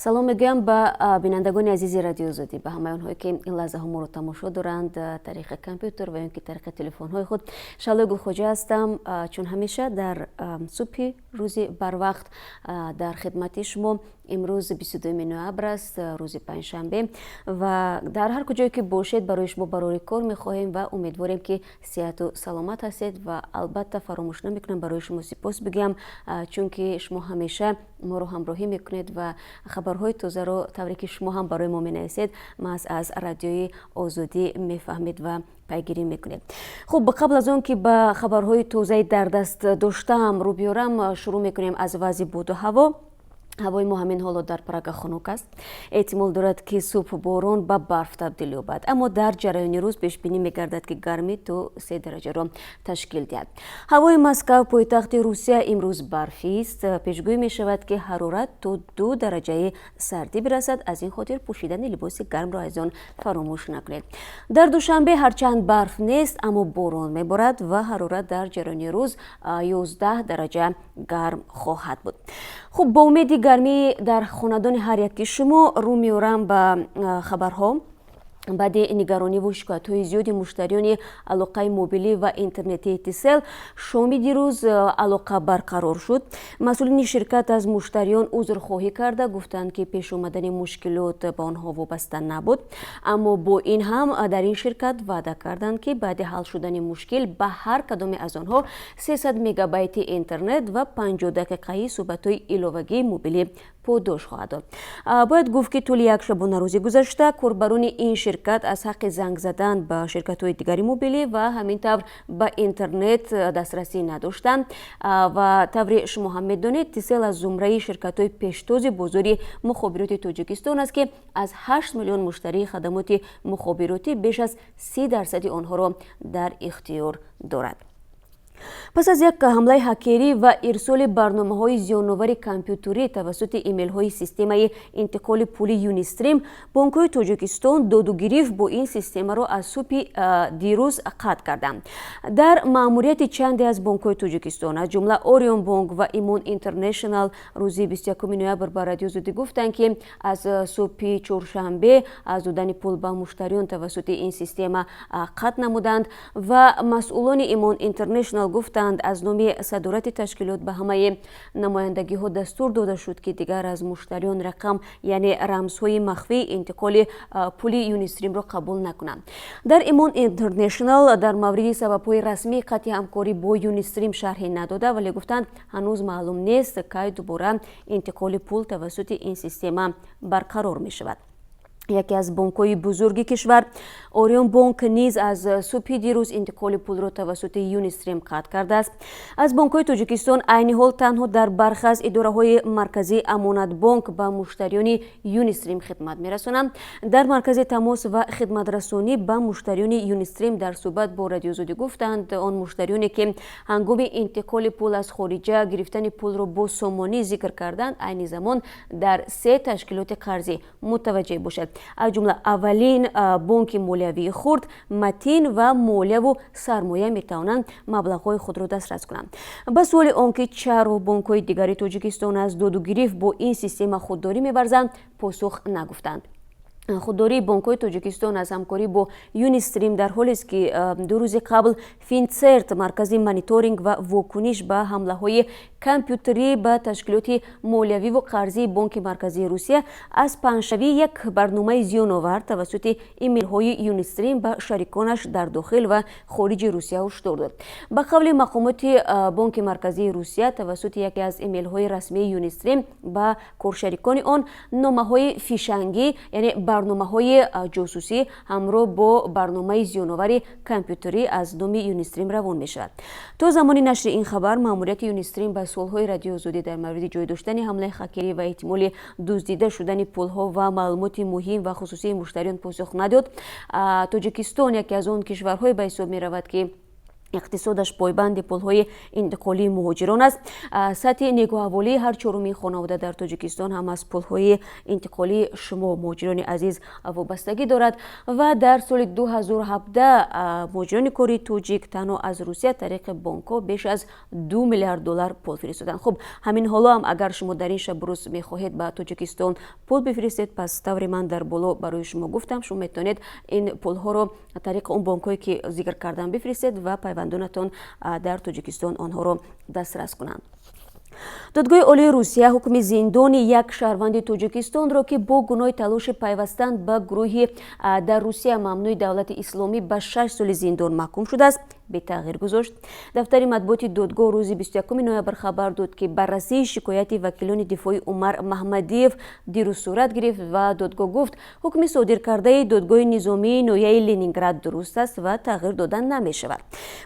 Салом мегӯям ба бинандагони азизи Радиои Озодӣ, ба ҳамаи онҳое, ки ин лаҳзаҳо моро тамошо доранд тариқи компютер ва ё ки тариқи телефонҳои худ. Шаҳлои Гулхоҷа ҳастам, чун ҳамеша дар субҳи рӯзи барвақт дар хидмати шумо. Имрӯз 22 ноябр аст, рӯзи панҷшанбе, ва дар ҳар куҷое ки бошед, барои шумо барори кор мехоҳем ва умедворем, ки сиҳату саломат ҳастед. Ва албатта фаромӯш намекунам барои шумо сипос бигӯям, чунки шумо ҳамеша моро ҳамроҳӣ мекунед ва хабарҳои тозаро, тавре ки шумо ҳам барои мо менависед, маҳз аз Радиои Озодӣ мефаҳмед ва пайгирӣ мекунед. Хуб, қабл аз он ки ба хабарҳои тозаи дар даст доштаам рӯ биёрам, шурӯъ мекунем аз вазъи боду ҳаво. Ҳавои мо ҳамин ҳоло дар Прага хунук аст. Эҳтимол дорад, ки субҳ борон ба барф табдил ёбад, аммо дар ҷараёни рӯз пешбинӣ мегардад, ки гармӣ то 3 дараҷаро ташкил диҳад. Ҳавои Москав, пойтахти Русия, имрӯз барфист. Пешгӯӣ мешавад, ки ҳарорат то 2 дараҷаи сардӣ бирасад. Аз ин хотир пӯшидани либоси гармро аз он фаромӯш накунед. Дар Душанбе ҳарчанд барф нест, аммо борон меборад ва ҳарорат дар ҷараёни рӯз 11 дараҷа гарм хоҳад буд. Хуб, бо умеди гармӣ дар хонадони ҳар яки шумо рӯ меорам ба хабарҳо. Баъди нигарониву шикоятҳои зиёди муштариёни алоқаи мобилӣ ва интернетии Тисел, шоми дирӯз алоқа барқарор шуд. Масъулини ширкат аз муштариён узрхоҳӣ карда, гуфтанд, ки пеш омадани мушкилот ба онҳо вобаста набуд. Аммо бо ин ҳам дар ин ширкат ваъда карданд, ки баъди ҳал шудани мушкил ба ҳар кадоме аз онҳо 300 мегабайти интернет ва 50 дақиқаи суҳбатҳои иловагии мобилӣ подош хоҳад дод. Бояд гуфт, ки тӯли як шабонарӯзи гузашта корбарони ин ширкат аз ҳаққи занг задан ба ширкатҳои дигари мобилӣ ва ҳамин тавр ба интернет дастрасӣ надоштанд. Ва тавре шумо ҳам медонед, Тисел аз зумраи ширкатҳои пештози бозори мухобироти Тоҷикистон аст, ки аз 8 миллион муштарии хадамоти мухобиротӣ беш аз 30 дарсади онҳоро дар ихтиёр дорад. Пас аз як ҳамлаи ҳакерӣ ва ирсоли барномаҳои зиёновари компютерӣ тавассути имейлҳои системаи интиқоли пули Юнистрим, бонкҳои Тоҷикистон додугирифт бо ин системаро аз субҳи дирӯз қатъ карданд. Дар маъмурияти чанде аз бонкҳои Тоҷикистон, аз ҷумла Ориёнбонк ва Имон Интернешнал, рӯзи 21 ноябр ба Радиои Озодӣ гуфтанд, ки аз субҳи чоршанбе аз додани пул ба муштариён тавассути ин система қатъ намуданд. Ва масъулони Имон Интернешнал гуфтанд, аз номи садорати ташкилот ба ҳамаи намояндагиҳо дастур дода шуд, ки дигар аз муштариён рақам, яъне рамзҳои махфии интиқоли пули Юнистримро қабул накунанд. Дар Имон Интернешнал дар мавриди сабабҳои расмии қатъи ҳамкорӣ бо Юнистрим шарҳе надода, вале гуфтанд, ҳанӯз маълум нест, кай дубора интиқоли пул тавассути ин система барқарор мешавад. Яке аз бонкҳои бузурги кишвар, Ориёнбонк, низ аз субҳи дирӯз интиқоли пулро тавассути Юнистрим қатъ кардааст. Аз бонкҳои Тоҷикистон айни ҳол танҳо дар бархе аз идораҳои марказии Амонатбонк ба муштариёни Юнистрим хидмат мерасонанд. Дар маркази тамос ва хидматрасонӣ ба муштариёни Юнистрим дар суҳбат бо Радиои Озодӣ гуфтанд, он муштариёне, ки ҳангоми интиқоли пул аз хориҷа гирифтани пулро бо сомонӣ зикр карданд, айни замон дар се ташкилоти қарзӣ мутаваҷҷеҳ бошад, аз ҷумла аввалин бонки молиявии хурд, Матин ва Молияву сармоя, метавонанд маблағҳои худро дастрас кунанд. Ба суоли он ки чаро бонкҳои дигари Тоҷикистон аз додугирифт бо ин система худдорӣ меварзанд, посух нагуфтанд. Худдории бонкҳои Тоҷикистон аз ҳамкорӣ бо Юнистрим дар ҳолест, ки 2 рӯзи қабл Финсерт, маркази мониторинг ва вокуниш ба ҳамлаҳои компютерӣ ба ташкилоти молиявиву қарзии Бонки Марказии Русия, аз паҳншавии як барномаи зиёновар тавассути имейлҳои Юнистрим ба шариконаш дар дохил ва хориҷи Русия ҳушдор дод. Ба қавли мақомоти Бонки Марказии Русия, тавассути яке аз имейлҳои расмии Юнистрим ба коршарикони он номаҳои фишангӣ, яъне барномаҳои ҷосусӣ ҳамроҳ бо барномаи зиёновари компютерӣ аз номи Юнистрим равон мешавад. То замони нашри ин хабар маъмурияти Юнистрим ба суолҳои Радиои Озодӣ дар мавриди ҷой доштани ҳамлаи хакерӣ ва эҳтимоли дуздида шудани пулҳо ва маълумоти муҳим ва хусусии муштариён посух надод. Тоҷикистон яке аз он кишварҳое ба ҳисоб меравад, ки Иқтисодаш пойбанди пулҳои интиқолии муҳоҷирон аст. Сатҳи некӯаҳволии ҳар чорумин хонавода дар Тоҷикистон ҳам аз пулҳои интиқолии шумо, муҳоҷирони азиз, вобастагӣ дорад. Ва дар соли 2017 муҳоҷирони кории тоҷик танҳо аз Русия тариқи бонкҳо беш аз 2 миллиард доллар пул фиристоданд. Хуб, ҳамин ҳоло ҳам агар шумо дар ин шабу рӯз мехоҳед ба Тоҷикистон пул бифиристед, пас тавре ман дар боло барои шумо гуфтам, шумо метавонед ин пулҳоро тариқи он бонкҳое, ки зикр кардам, бифиристед ва пайвандонатон дар Тоҷикистон онҳоро дастрас кунанд. Додгоҳи Олии Русия ҳукми зиндони як шаҳрванди Тоҷикистонро, ки бо гуноҳи талоши пайвастан ба гурӯҳи дар Русия мамнӯи Давлати Исломӣ ба 6 соли зиндон маҳкум шудааст, бетағйир гузошт. Дафтари матбуоти додгоҳ рӯзи 21 ноябр хабар дод, ки баррасии шикояти вакилони дифои Умар Маҳмадиев дирӯз сурат гирифт ва додгоҳ гуфт, ҳукми содиркардаи додгоҳи низомии ноҳияи Ленинград дуруст аст ва тағйир дода намешавад.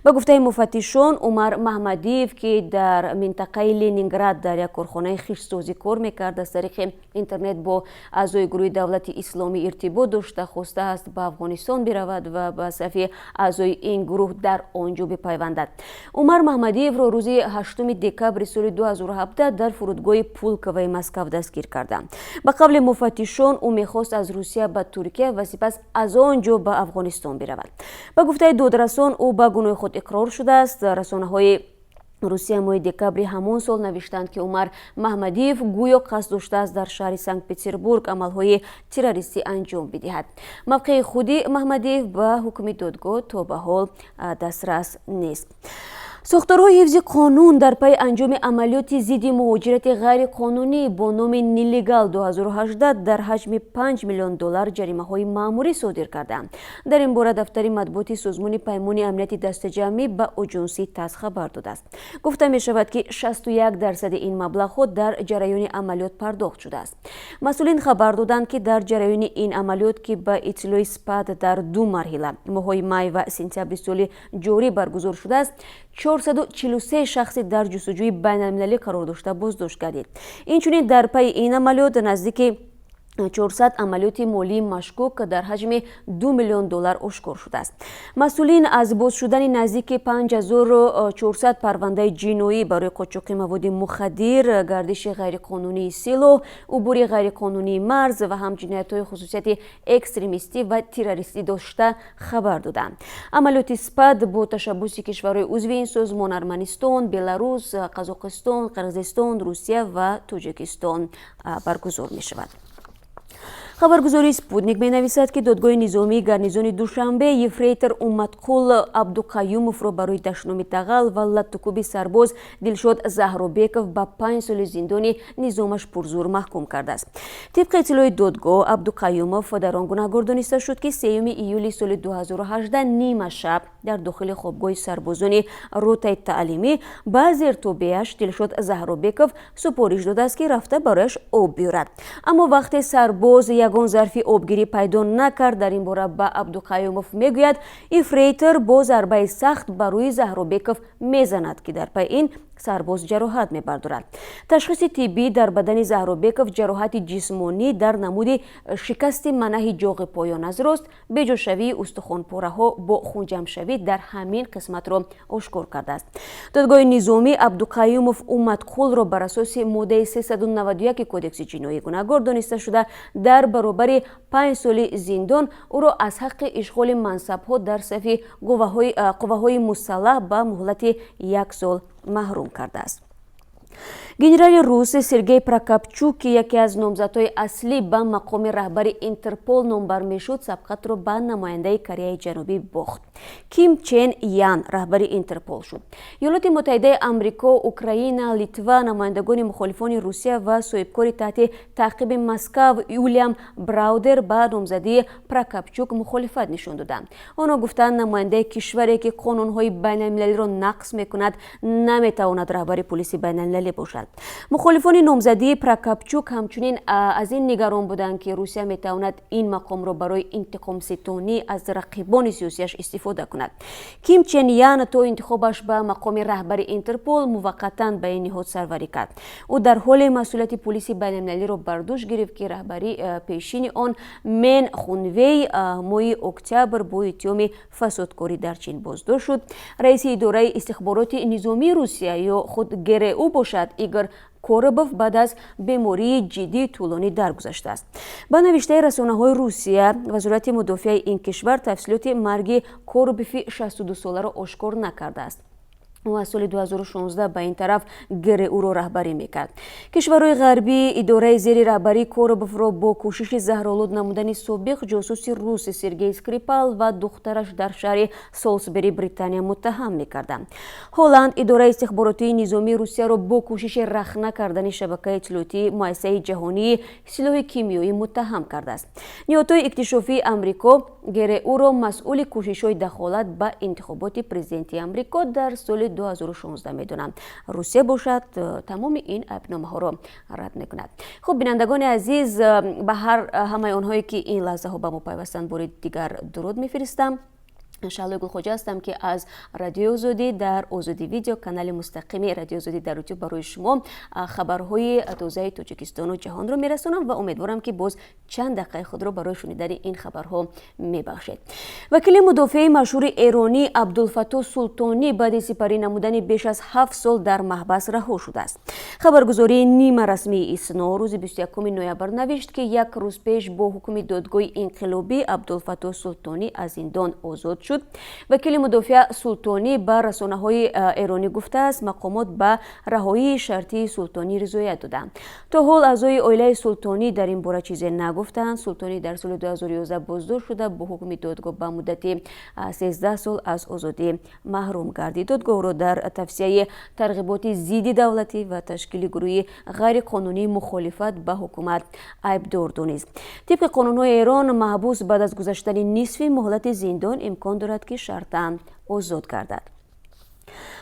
Ба гуфтаи муфаттишон, Умар Маҳмадиев, ки дар минтақаи Ленинград дар як корхонаи хиштсозӣ кор мекард, аз тариқи интернет бо аъзои гурӯҳи Давлати Исломӣ иртибот дошта, хостааст ба Афғонистон биравад ва ба сафи аъзои ин гурӯҳ дар он ҷо бипайвандад. Умар Маҳмадиевро рӯзи 8 декабри соли 2017 дар фурудгоҳи Пулковаи Москав дастгир карданд. Ба қавли муфаттишон, ӯ мехост аз Русия ба Туркия ва сипас аз он ҷо ба Афғонистон биравад. Ба гуфтаи додрасон, ӯ ба гуноҳи худ иқрор шудааст. Расонаҳои Русия моҳи декабри ҳамон сол навиштанд, ки Умар Маҳмадиев гӯё қасд доштааст дар шаҳри Санкт Петербург амалҳои террористӣ анҷом бидиҳад. Мавқеи худи Маҳмадиев ба ҳукми додгоҳ то ба ҳол дастрас нест. Сохторҳои ҳифзи қонун дар пайи анҷоми амалиёти зидди муҳоҷирати ғайриқонунӣ бо номи «Нелегал 2018» дар ҳаҷми 5 миллион доллар ҷаримаҳои маъмурӣ содир карданд. Дар ин бора дафтари матбуоти Созмони Паймони Амнияти Дастаҷамъӣ ба оҷонсии ТАСС хабар додааст. Гуфта мешавад, ки 61% ин маблағҳо дар ҷараёни амалиёт пардохт шудааст. Масъулин хабар доданд, ки дар ҷараёни ин амалиёт, ки ба иттилои СПАД дар ду марҳила моҳҳои май ва сентябри соли ҷорӣ баргузор шудааст, 443 шахси дар ҷустуҷӯи байналмилалӣ қарор дошта боздошт гардид. Инчунин дар пайи ин амалиёт наздики 400 амалиёти молии машкук дар ҳаҷми 2 миллион доллар ошкор шудааст. Масъулин аз боз шудани наздики 5400 парвандаи ҷиноӣ барои қочоқи маводи мухаддир, гардиши ғайриқонунии силоҳ, убури ғайриқонунии марз ва ҳам ҷиноятҳои хусусияти экстремистӣ ва террористӣ дошта хабар доданд. Амалиёти СПАД бо ташаббуси кишварҳои узви ин созмон: Арманистон, Беларус, Қазоқистон, Қирғизистон, Русия ва Тоҷикистон баргузор мешавад. Хабаргузории Спутник менависад, ки додгоҳи низомии гарнизони Душанбе ефрейтор Умматқул Абдуқаюмовро барои дашноми дағал ва латтукуби сарбоз Дилшод Заҳробеков ба 5 соли зиндони низомаш пурзур маҳкум кардааст. Тибқи иттилои додгоҳ, Абдуқаюмов дар он гунаҳгор дониста шуд, ки 3 июли соли 2018 нима шаб дар дохили хобгоҳи сарбозони ротаи таълимӣ ба зертобеаш Дилшод Заҳробеков супориш додааст, ки рафта барояш об биёрад. Аммо вақте сарбоз ягон зарфи обгирӣ пайдо накард, дар ин бора ба Абдуқаюмов мегӯяд. Ефрейтор бо зарбаи сахт ба рӯи Заҳробеков мезанад, ки дар пай ин сарбоз ҷароҳат мебардорад. Ташхиси тиббӣ дар бадани Заҳробеков ҷароҳати ҷисмонӣ дар намуди шикасти манаҳи ҷоғи поён аз рост, беҷошавии устухонпораҳо бо хунҷамшавӣ дар ҳамин қисматро ошкор кардааст. Додгоҳи низомӣ Абдуқаюмов Умматқулро бар асоси моддаи 391 Кодекси ҷиноӣ гунаҳгор дониста шуда, дар баробари 5 соли зиндон ӯро аз ҳаққи ишғоли мансабҳо дар сафи қувваҳои мусаллаҳ ба муҳлати як сол маҳрум кардааст. Генерали рус Сергей Прокопчук, ки яке аз номзадҳои аслӣ ба мақоми раҳбари Интерпол номбар мешуд, сабқатро ба намояндаи Кореяи Ҷанубӣ бохт. Ким Чен Ян раҳбари Интерпол шуд. Иёлоти Муттаҳидаи Амрико, Украина, Литва, намояндагони мухолифони Русия ва соҳибкори таҳти таъқиби Москав Уильям Браудер ба номзадии Прокопчук мухолифат нишон доданд. Онҳо гуфтанд, намояндаи кишваре, ки қонунҳои байналмилалиро нақз мекунад, наметавонад раҳбари полиси байналмилалӣ бошад. кард. Мухолифони номзадии Прокопчук ҳамчунин аз ин нигарон буданд, ки Русия метавонад ин мақомро барои интиқомситонӣ аз рақибони сиёсияш истифода кунад. Ким Чен Ян то интихобаш ба мақоми раҳбари Интерпол муваққатан ба ин ниҳод сарварӣ кард. Ӯ дар ҳоле масъулияти полиси байналмилалиро бар дӯш гирифт, ки раҳбари пешини он Мен Хунвей моҳи октябр бо иттиҳоми фасодкорӣ дар Чин боздошт шуд. Раиси идораи истихбороти низомии Русия ё худ ГРУ бошад, Игор Коробов, баъд аз бемории ҷиддии тӯлонӣ даргузаштааст. Ба навиштаи расонаҳои Русия, Вазорати мудофиаи ин кишвар тафсилоти марги Коробови 62-соларо ошкор накардааст. Ӯ аз соли 2016 ба ин тараф ГРУ-ро раҳбарӣ мекард. Кишварҳои ғарбӣ идораи зери раҳбарии Коробовро бо кӯшиши заҳролуд намудани собиқ ҷосуси рус Сергей Скрипал ва духтараш дар шаҳри Солсбери, Британия, муттаҳам мекарданд. Ҳоланд идораи истихборотии низомии Русияро бо кӯшиши рахна кардани шабакаи иттилоотии муассисаи ҷаҳонии силоҳи кимиёӣ муттаҳам кардааст. Ниҳодҳои иктишофии Амрико ГРУ-ро масъули кӯшишҳои дахолат ба интихоботи президентии Амрико дар соли 2016 медонанд. Русия бошад, тамоми ин айбномаҳоро рад мекунад. Хуб, бинандагони азиз, ба ҳар ҳамаи онҳое, ки ин лаҳзаҳо ба мо пайвастанд, бори дигар дуруд мефиристам. Шаҳлои Гулхоҷа ҳастам, ки аз Радиои Озодӣ дар Озодӣ Видео, канали мустақими Радиои Озодӣ дар Ютуб, барои шумо хабарҳои тозаи Тоҷикистону ҷаҳонро мерасонам ва умедворам, ки боз чанд дақиқаи худро барои шунидани ин хабарҳо мебахшед. Вакили мудофиаи машҳури эронӣ Абдулфаттоҳ Султонӣ баъди сипарӣ намудани беш аз 7 сол дар маҳбас раҳо шудааст. Хабаргузории нимарасмии ИСНО рӯзи 21 ноябр навишт, ки як рӯз пеш бо ҳукми додгоҳи инқилобӣ Абдулфаттоҳ Султонӣ аз зиндон озод шуд. Вакили мудофиа Султонӣ ба расонаҳои эронӣ гуфтааст, мақомот ба раҳоии шартии Султонӣ ризоят доданд. То ҳол аъзои оилаи Султонӣ дар ин бора чизе нагуфтаанд. Султонӣ дар соли 2011 боздошт шуда, бо ҳукми додгоҳ ба муддати 13 сол аз озодӣ маҳрум гардид. Додгоҳро дар тавсияи тарғиботи зидди давлатӣ ва ташкили гурӯҳи ғайриқонунии мухолифат ба ҳукумат айбдор донист. Тибқи қонунҳои Эрон, маҳбус баъд аз гузаштани нисфи муҳлати зиндон имкон дорад, ки шартан озод гардад.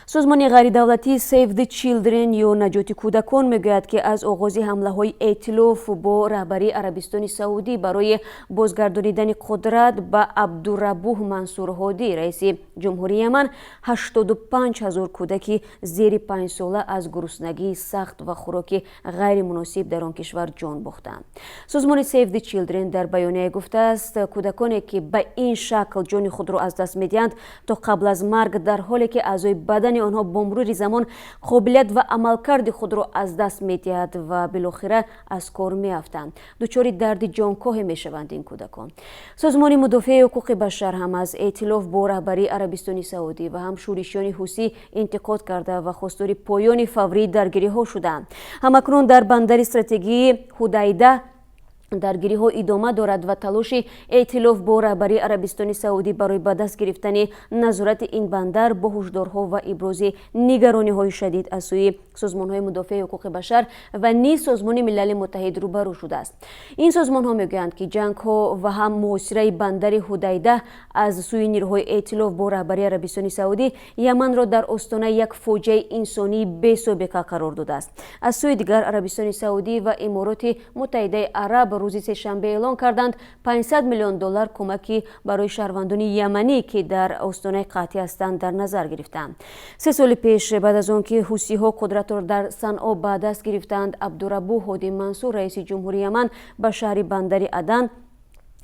Созмони ғайридавлатии Save the Children ё Наҷоти кӯдакон мегӯяд, ки аз оғози ҳамлаҳои эътилоф бо раҳбарии Арабистони Саудӣ барои бозгардонидани қудрат ба Абдураббуҳ Мансур Ҳодӣ, раиси ҷумҳурии Яман, 85 ҳазор кӯдаки зери 5-сола аз гуруснагии сахт ва хӯроки ғайримуносиб дар он кишвар ҷон бохтанд. Созмони Save the Children дар баёнияе гуфтааст, кӯдаконе, ки ба ин шакл ҷони худро аз даст медиҳанд, то қабл аз марг, дар ҳоле ки аъзои бадани онҳо бо мурури замон қобилият ва амалкарди худро аз даст медиҳад ва билохира аз кор меафтанд, дучори дарди ҷонкоҳе мешаванд ин кӯдакон. Созмони мудофиаи ҳуқуқи башар ҳам аз эътилоф бо раҳбарии Арабистони Саудӣ ва ҳам шӯришиёни ҳусӣ интиқод карда ва хостори поёни фаврии даргириҳо шудаанд. Ҳамакнун дар бандари стратегии Ҳудайда даргириҳо идома дорад ва талоши эътилоф бо раҳбарии Арабистони Саудӣ барои ба даст гирифтани назорати ин бандар бо ҳушдорҳо ва ибрози нигарониҳои шадид аз сӯи созмонҳои мудофиаи ҳуқуқи башар ва низ Созмони Милали Муттаҳид рӯбарӯ шудааст. Ин созмонҳо мегӯянд, ки ҷангҳо ва ҳам муҳосираи бандари Ҳудайда аз сӯи нирӯҳои эътилоф бо раҳбарии Арабистони Саудӣ Яманро дар остонаи як фоҷиаи инсонии бесобиқа қарор додааст. Аз сӯи дигар, Арабистони Саудӣ ва Имороти Муттаҳидаи Араб рӯзи сешанбе эълон карданд, 500 миллион доллар кӯмаки барои шаҳрвандони яманӣ, ки дар остонаи қаҳтӣ ҳастанд, дар назар гирифтаанд. 3 соли пеш, баъд аз он ки ҳусиҳо қудратро дар Санъо ба даст гирифтаанд, Абдураббу Ҳоди Мансур, раиси ҷумҳури Яман, ба шаҳри бандари Адан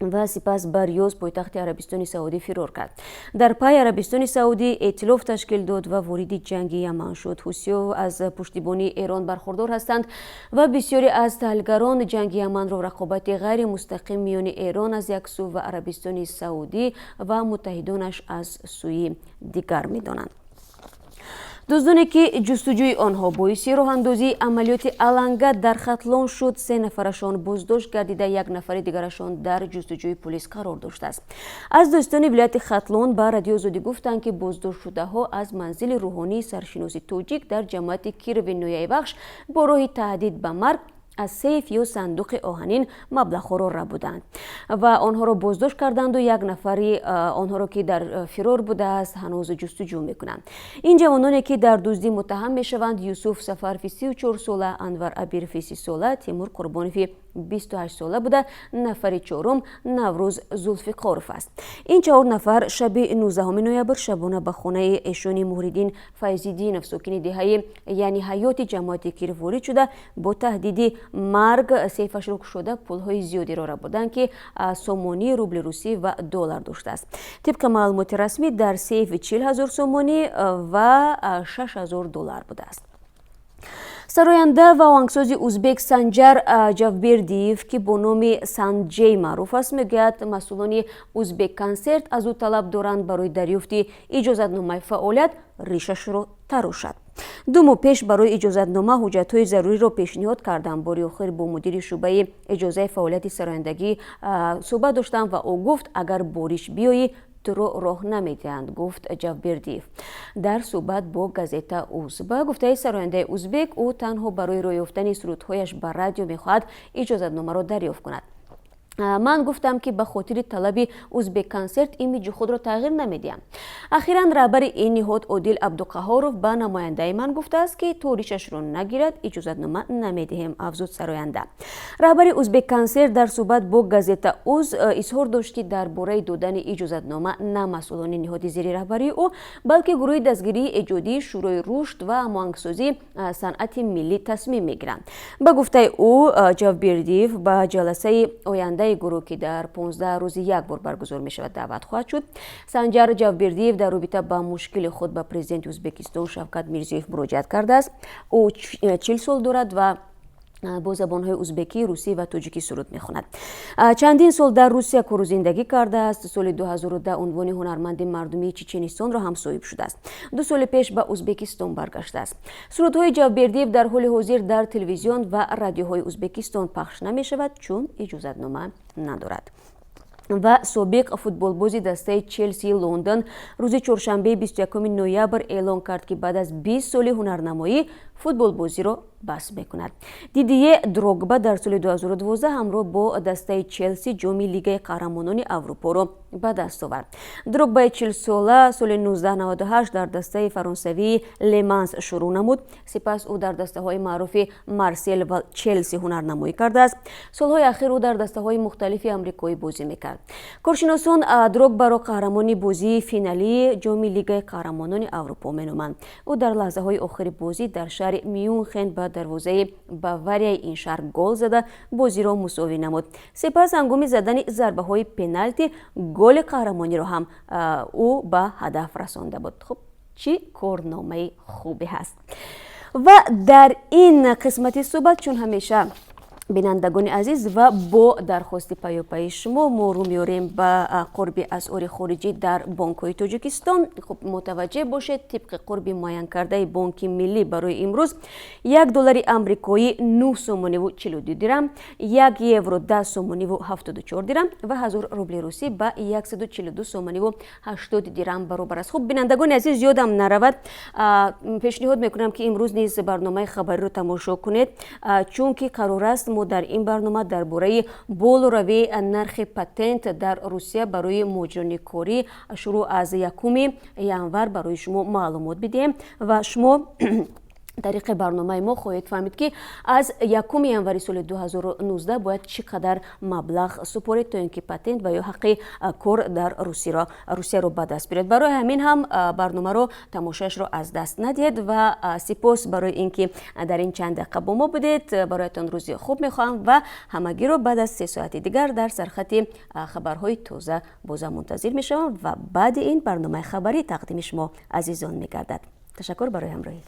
ва сипас ба Риёз, пойтахти Арабистони Саудӣ, фирор кард. Дар пай Арабистони Саудӣ эътилоф ташкил дод ва вориди ҷанги Яман шуд. Ҳусиҳо аз пуштибонии Эрон бархурдор ҳастанд ва бисёре аз таҳлилгарон ҷанги Яманро рақобати ғайримустақим миёни Эрон аз як сӯ ва Арабистони Саудӣ ва муттаҳидонаш аз сӯи дигар медонанд. Дуздоне, ки ҷустуҷӯи онҳо боиси роҳандозии амалиёти Аланга дар Хатлон шуд, се нафарашон боздошт гардида, як нафари дигарашон дар ҷустуҷӯи полис қарор доштааст. Аз дӯстони вилояти Хатлон ба Радиои Озодӣ гуфтанд, ки боздоштшудаҳо аз манзили рӯҳонии саршиноси тоҷик дар ҷамоати Кирови ноҳияи Вахш бо роҳи таҳдид ба марг Аз сейф ё сандуқи оҳанин маблағҳоро рабуданд ва онҳоро боздошт карданду як нафари онҳоро, ки дар фирор будааст, ҳанӯз ҷустуҷӯ мекунанд. Ин ҷавононе, ки дар дуздӣ муттаҳам мешаванд, Юсуф Сафарови 34 сола, Анвар Абирови 30 сола, Тимур Қурбонови 28 сола буда, нафари чорум Наврӯз Зулфиқоров аст. Ин чаҳор нафар шаби 19 ноябр шабона ба хонаи эшони Муҳриддин Файзиддинов, сокини деҳаи Яни Ҳаёти ҷамоати Киров, ворид шуда, бо таҳдиди марг сейфашро кушода, пулҳои зиёдеро рабуданд, ки сомонӣ, рубли русӣ ва доллар доштааст. Тибқи маълумоти расмӣ, дар сейф 40 000 сомонӣ ва 6000 доллар будааст. Сароянда ва оҳангсози узбек Санҷар Ҷавбердиев, ки бо номи Санҷей маъруф аст, мегӯяд, масъулони Узбек Консерт аз ӯ талаб доранд, барои дарёфти иҷозатномаи фаъолият ришашро тарошад. 2 моҳ пеш барои иҷозатнома ҳуҷҷатҳои заруриро пешниҳод кардам. Бори охир бо мудири шӯъбаи иҷозаи фаъолияти сарояндагӣ суҳбат доштам ва ӯ гуфт, агар бо риш биёӣ, туро роҳ намедиҳанд, гуфт Ҷавбердиев дар суҳбат бо Газета уз. Ба гуфтаи сарояндаи узбек, ӯ танҳо барои роҳ ёфтани сурудҳояш ба радио мехоҳад иҷозатномаро дарёфт кунад. Ман гуфтам, ки ба хотири талаби Узбекконсерт имиҷи худро тағйир намедиҳам. Ахиран раҳбари ин ниҳод Одил Абдуқаҳоров ба намояндаи ман гуфтааст, ки то ришашро нагирад, иҷозатнома намедиҳем, афзуд сароянда. Раҳбари Узбекконсерт дар суҳбат бо Газета уз изҳор дошт, ки дар бораи додани иҷозатнома на масъулони ниҳоди зери раҳбарии ӯ, балки гурӯҳи дастгирии эҷодии Шӯрои рушд ва ҳамоҳангсозии санъати миллӣ тасмим мегиранд. Ба гуфтаи ӯ, Ҷавбердиев ба ҷаласаи ояндаи гурӯҳ, ки дар 15 рӯзи як бор баргузор мешавад, даъват хоҳад шуд. Санҷар Ҷавбердиев дар робита ба мушкили худ ба президенти Ӯзбекистон Шавкат Мирзиёев муроҷиат кардааст. Ӯ 40 сол дорад ва бо забонҳои узбекӣ, русӣ ва тоҷикӣ суруд мехонад. Чандин сол дар Русия кору зиндагӣ кардааст. Соли 2010 унвони ҳунарманди мардумии Чеченистонро ҳам соҳиб шудааст. 2 соли пеш ба Узбекистон баргаштааст. Сурудҳои Ҷавбердиев дар ҳоли ҳозир дар телевизион ва радиоҳои Узбекистон пахш намешавад, чун иҷозатнома надорад. Ва собиқ футболбози дастаи Челсии Лондон рӯзи чоршанбеи 21 ноябр эълон кард, ки баъд аз 20 соли ҳунарнамоӣ футболбозиро бас мекунад. Дидие Дрогба дар соли 2012 ҳамроҳ бо дастаи Челси ҷоми Лигаи қаҳрамонони Аврупоро ба даст овард. Дрогбаи 40-сола соли 1998 дар дастаи фаронсавии Леманс шурӯъ намуд. Сипас ӯ дар дастаҳои маъруфи Марсел ва Челси ҳунарнамоӣ кардааст. Солҳои ахир ӯ дар дастаҳои мухталифи амрикоӣ бозӣ мекард. Коршиносон Дрогбаро қаҳрамони бозии финалии ҷоми Лигаи қаҳрамонони Аврупо меноманд. Ӯ дар лаҳзаҳои охири бозӣ дар шаҳри Мюнхен ба дарвозаи Баварияи ин шаҳр гол зада, бозиро мусовӣ намуд. Сипас ҳангоми задани зарбаҳои пеналти голи қаҳрамониро ҳам ӯ ба ҳадаф расонда буд. Хуб, чӣ корномаи хубе ҳаст! Ва дар ин қисмати суҳбат, чун ҳамеша, бинандагони азиз, ва бо дархости паёпайи шумо, мо рӯ меорем ба қурби асъори хориҷӣ дар бонкҳои Тоҷикистон. Хуб, мутаваҷҷеҳ бошед: тибқи қурби муайянкардаи Бонки Миллӣ барои имрӯз як доллари амрикоӣ 9 сомониву 42 дирам, як евро 10 сомониву 74 дирам ва 1000 рубли русӣ ба 142 сомониву 80 дирам баробар аст. Хуб, бинандагони азиз, ёдам наравад, пешниҳод мекунам, ки имрӯз низ барномаи хабариро тамошо кунед, чунки қарор аст мо дар ин барнома дар бораи болоравии нархи патент дар Русия барои муҳоҷирони корӣ шурӯъ аз 1 январ барои шумо маълумот бидиҳем ва шумо тариқи барномаи мо хоҳед фаҳмид, ки аз 1 январи соли 2019 бояд чӣ қадар маблағ супоред, то ин ки патент ва ё ҳаққи кор дар Русияро ба даст биёред. Барои ҳамин ҳам барномаро тамошояшро аз даст надиҳед ва сипос барои ин ки дар ин чанд дақиқа бо мо будед. Бароятон рӯзи хуб мехоҳам ва ҳамагиро баъд аз 3 соати дигар дар сархати хабарҳои тоза бозам мунтазир мешавам ва баъди ин барномаи хабарӣ тақдими шумо азизон мегардад. Ташаккур барои ҳамроҳӣ.